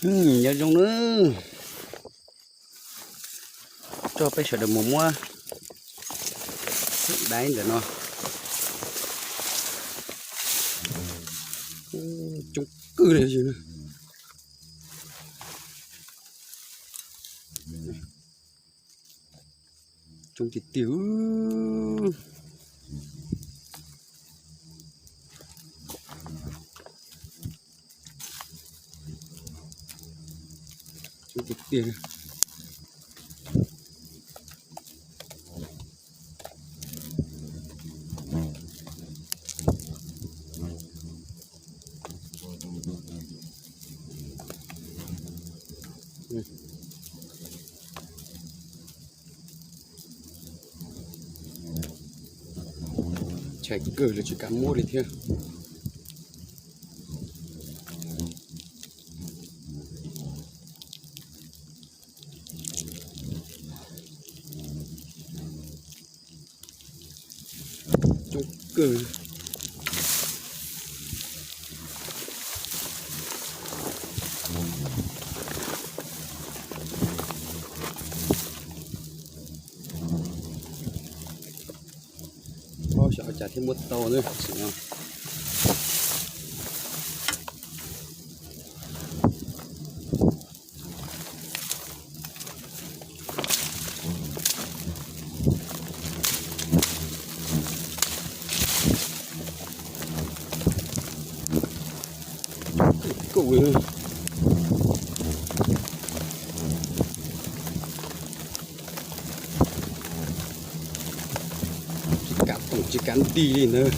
Nyob zoo nawb, coj peb sawv daws mus muab xeem dai ntawm no. Coob kawg li. Coob tiag tiag. Coob tiag tiag. Ntshai kawg li, tsis kam muab li thiab. Coob kawg. Xyov cas thiaj muab tau na. Kuj tsis kav toom tsis kav nti li ntawd.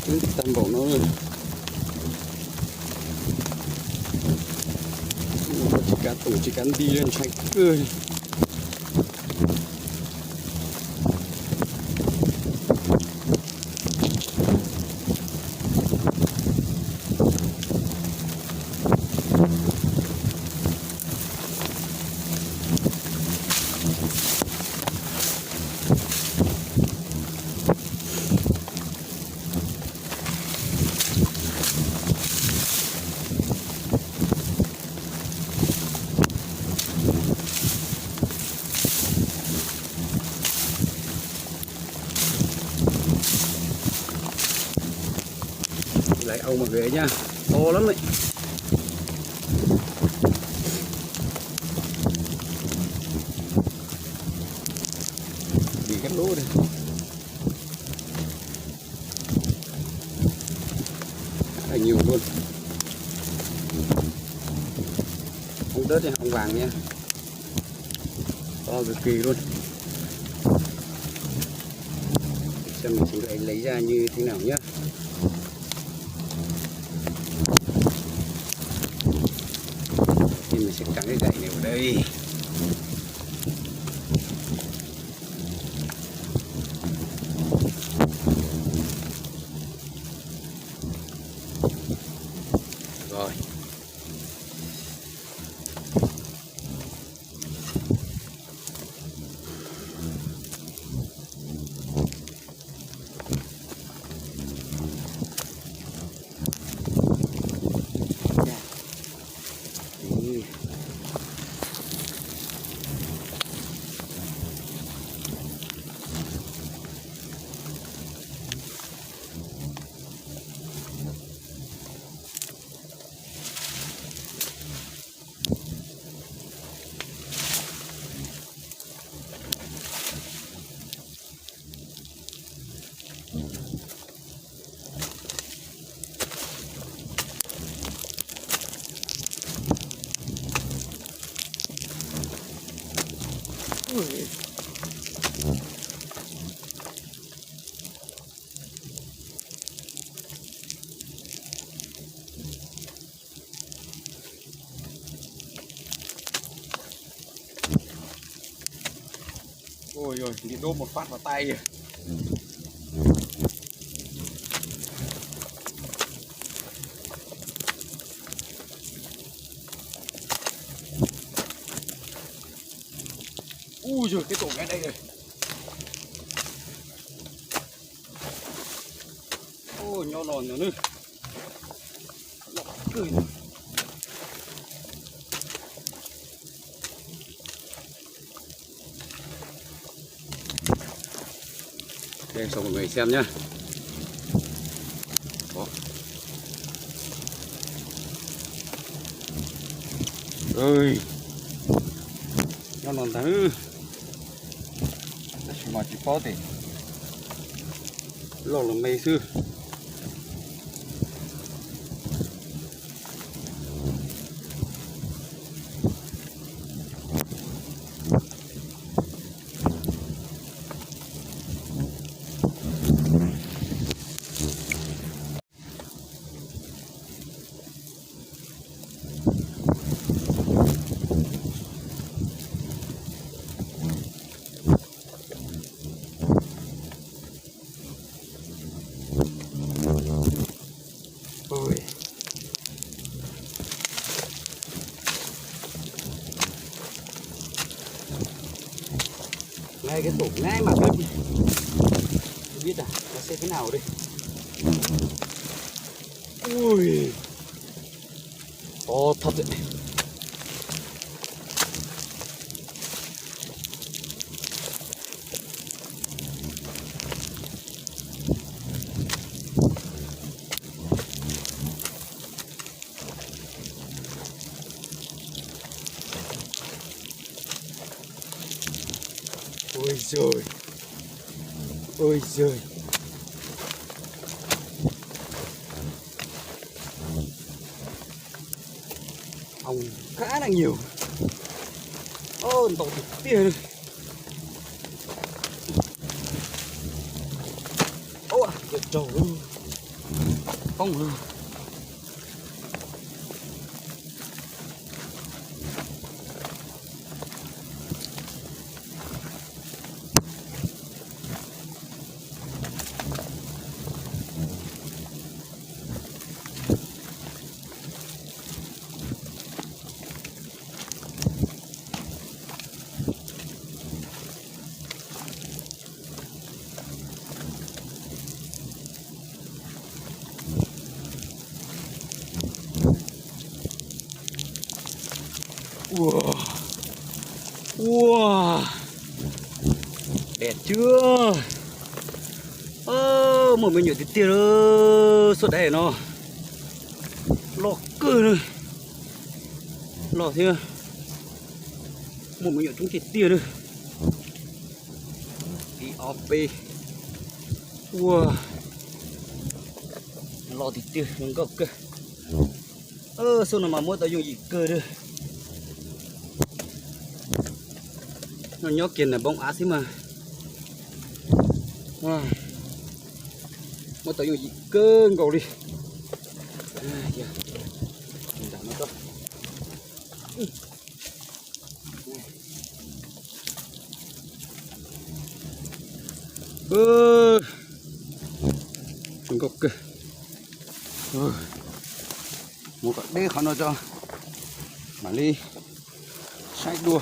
Twb tag npaum no, tsis kav toom tsis kav nti li, ntshai kawg. Lawv ua mas gawm nyaj, to lawm ne. Dim kab lub, nyuj lub, hoob dawb thiab hoob vaas thiab, to kawg kiag lub. Xem mình sẽ lấy ra như thế nào nhá. Thì mình sẽ cắm cái gậy này vào đây. Rồi. Ôi giời, bị đốt một phát vào tay kìa. Ui giời, cái tổ ngay đây rồi. Nyob no nws, sau mùi xem nhá. Nyob no ntag, tab sis mas tsis paub tias loj los me xwb. Ngay cái tủ ngay mà bếp này. Không biết à, nó sẽ thế nào đây. Ui, to thật đấy. Ôi giời. Ôi giời. Ong khá là nhiều. Ô, ntau tiag tiag. Ô, à, giật trầu. Không. Wow. Wow. Đẹp chưa? Ơ, muaj me nyuam tiag tiag, suab daiv no. Loj kawg na. Loj thiab. Muaj me nyuam coob tiag tiag na. Ib ob peb. Ua, loj tiag tiag, zoo nkauj kawg. Xub no mas muab tau yooj yim kawg li. Nyob kiag ntawm npoo av xwb mas muab tau yooj yim kawg nkaus li. Zoo nkauj kawg. Muab kom deb qhov no tso, mam li saib dua.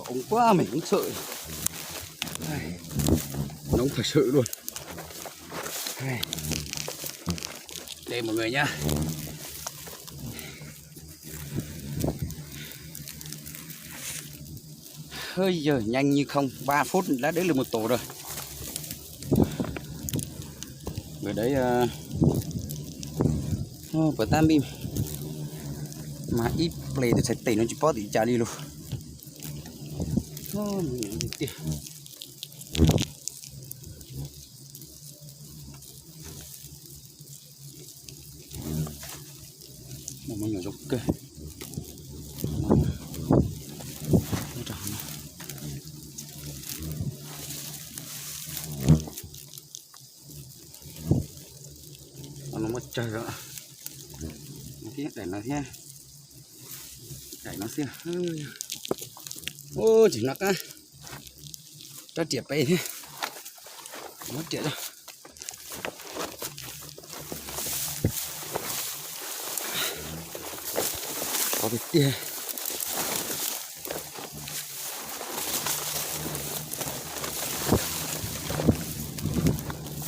Ong quá mình cũng sợ. Nóng thật sự luôn. Đây mọi người nhá. Hơi giờ nhanh như không, ba phút đã đến được một tổ rồi. Người đấy, ờ, ờ, pawg tab npij mas ib ple twb txhais tes no tsis paub tim cas li lus. Tiag. Muaj me nyuam zoo kawg. No muaj tsawg os. Thiab daim no thiab. Daim no xwb. Ua tsis noj qab. Rab riam pem thiab. Muab riam rau. Qhov tiag tiag.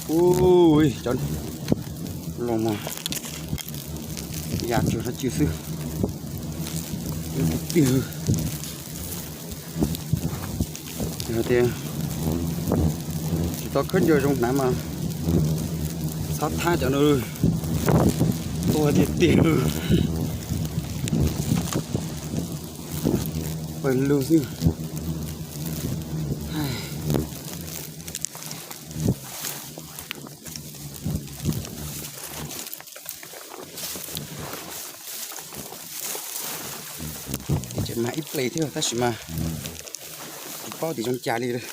Ui, cov los mas ya tsuag no cia xwb. Tiag tiag. Yog tias tsis tau khaub ncaws zoo hnav mas txhob thab cov no, tuag tiag tiag. Pawg lug xwb. Tseem mag ib ple thiab tab sis mas tsis paub tias zoo cas li lawm.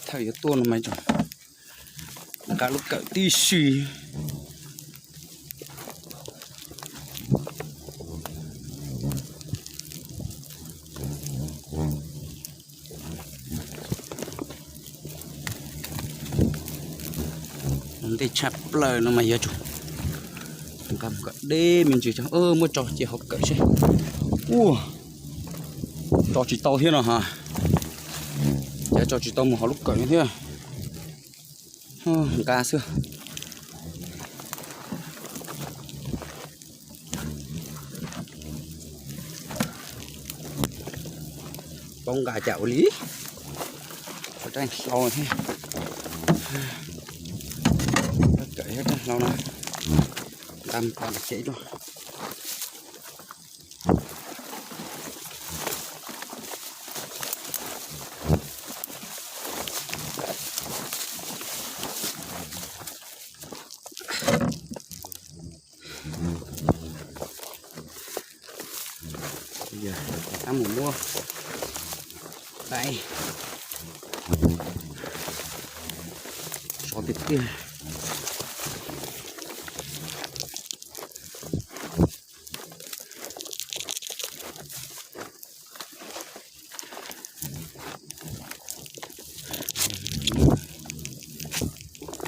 Thaum yuav tuaj no mas nqa lub kawm tib si. Ntej tshaj plaws no mas yuav tsum nqa mus kom deb me ntsis, muab tso cia hauv kawm seb. Ua, tso tsis tau thiab no ha. Ces tso tsis tau mus hauv lub kawm thiab. Nqa xwb. Paub nqa cas ua li. Rab hlau thiab. Kawm rab hlau no. Nqa mus pom cev dua. Tab mus muab dai. Sov tiag tiag.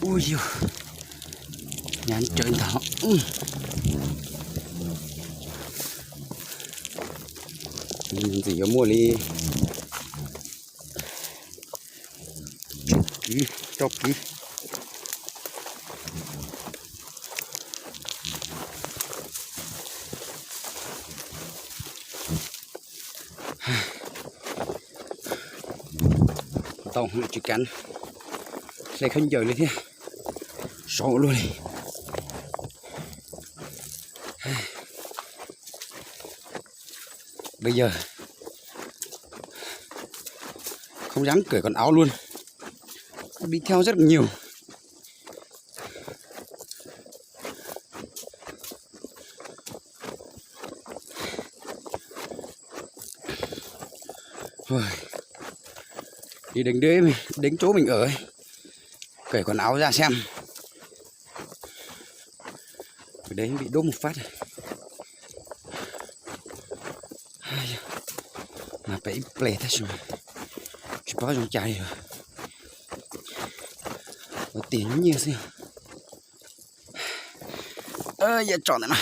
Ua yog nyav tsawv ntag. Ntxim yuav muaj li tsib kiv, rau kiv. Tau lawm tsis kav hle khaub ncaws li thiab. Sov ua luaj li. Bây giờ không dám cởi quần áo luôn. Đi theo rất nhiều. Đi đến đấy, đến chỗ mình ở ấy. Cởi quần áo ra xem. Ở đấy bị đốt một phát rồi. Ai da, mas pem ib ple tab sis mas tsis paub zoo cas li lawm. Ua tiag nyiaj xwb. Yam tsom ntawm no.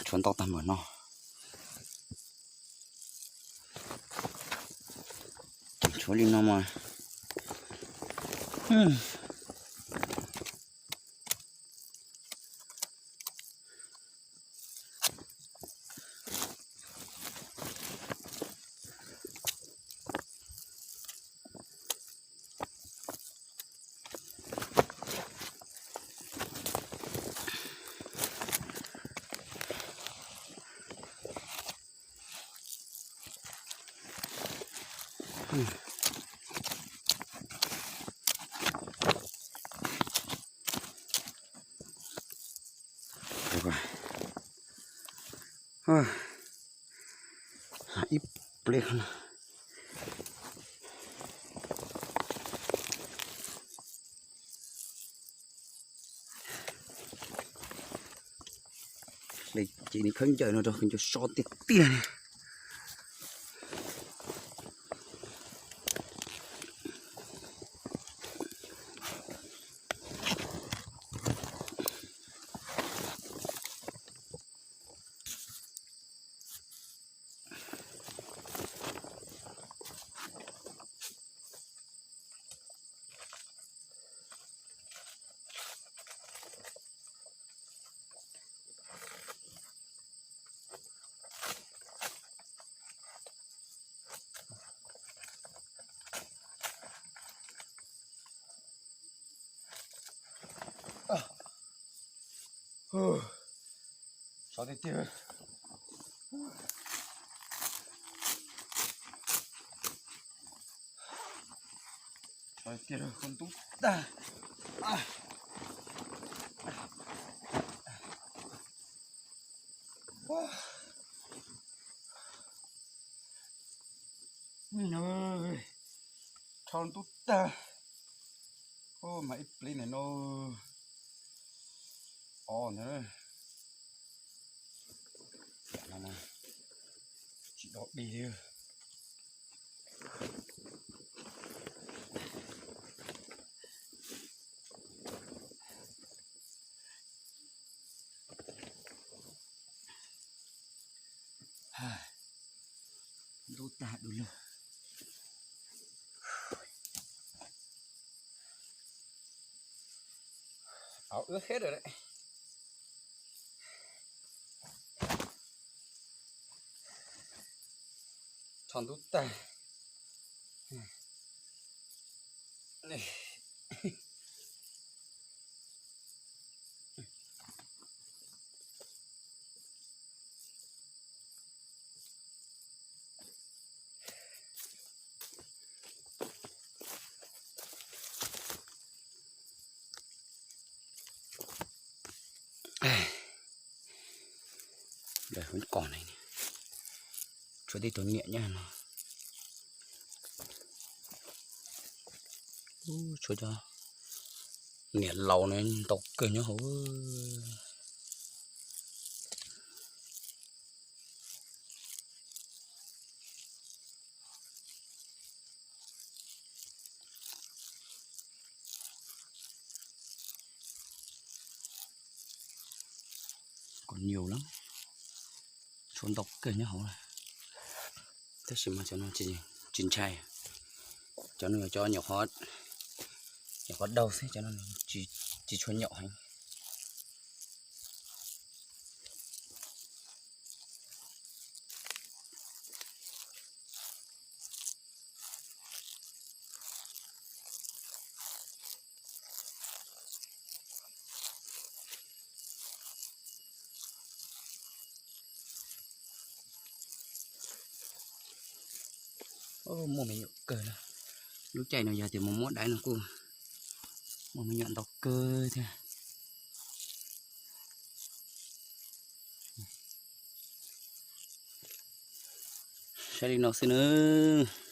Tshuav ntau tag npaum no. Tshuav li no mas. Ib pliag no. Ces nws khaub ncaws no rau khaub ncaws so tiag tiag li. Sov tiag tiag. Sov tiag tiag, kho ntub tag. Kho ntub tag. Mas ib pliag ntawm no, o ntawd, no tsis dog dig li. Ntub tag du lug. Ua kheb lawm. Tho ntub tag. Daim hub kos ne, tshuav tej tug niam nyob no. Tshuav cov niam laus no ntau kawg nyob hauv. Kuj nyuaj lawm, tshuav ntau kawg nyob hauv, tab sis mas cov no tsis ntshai. Cov no yog cov nyuam qhuav daug xwb, cov no tsis tshua nyom heev. Muaj me nyuam kawg na. Lub caij no yog tias mus muab daiv no kuj muaj me nyuam ntau kawg thiab. Saib li no xwb nawb.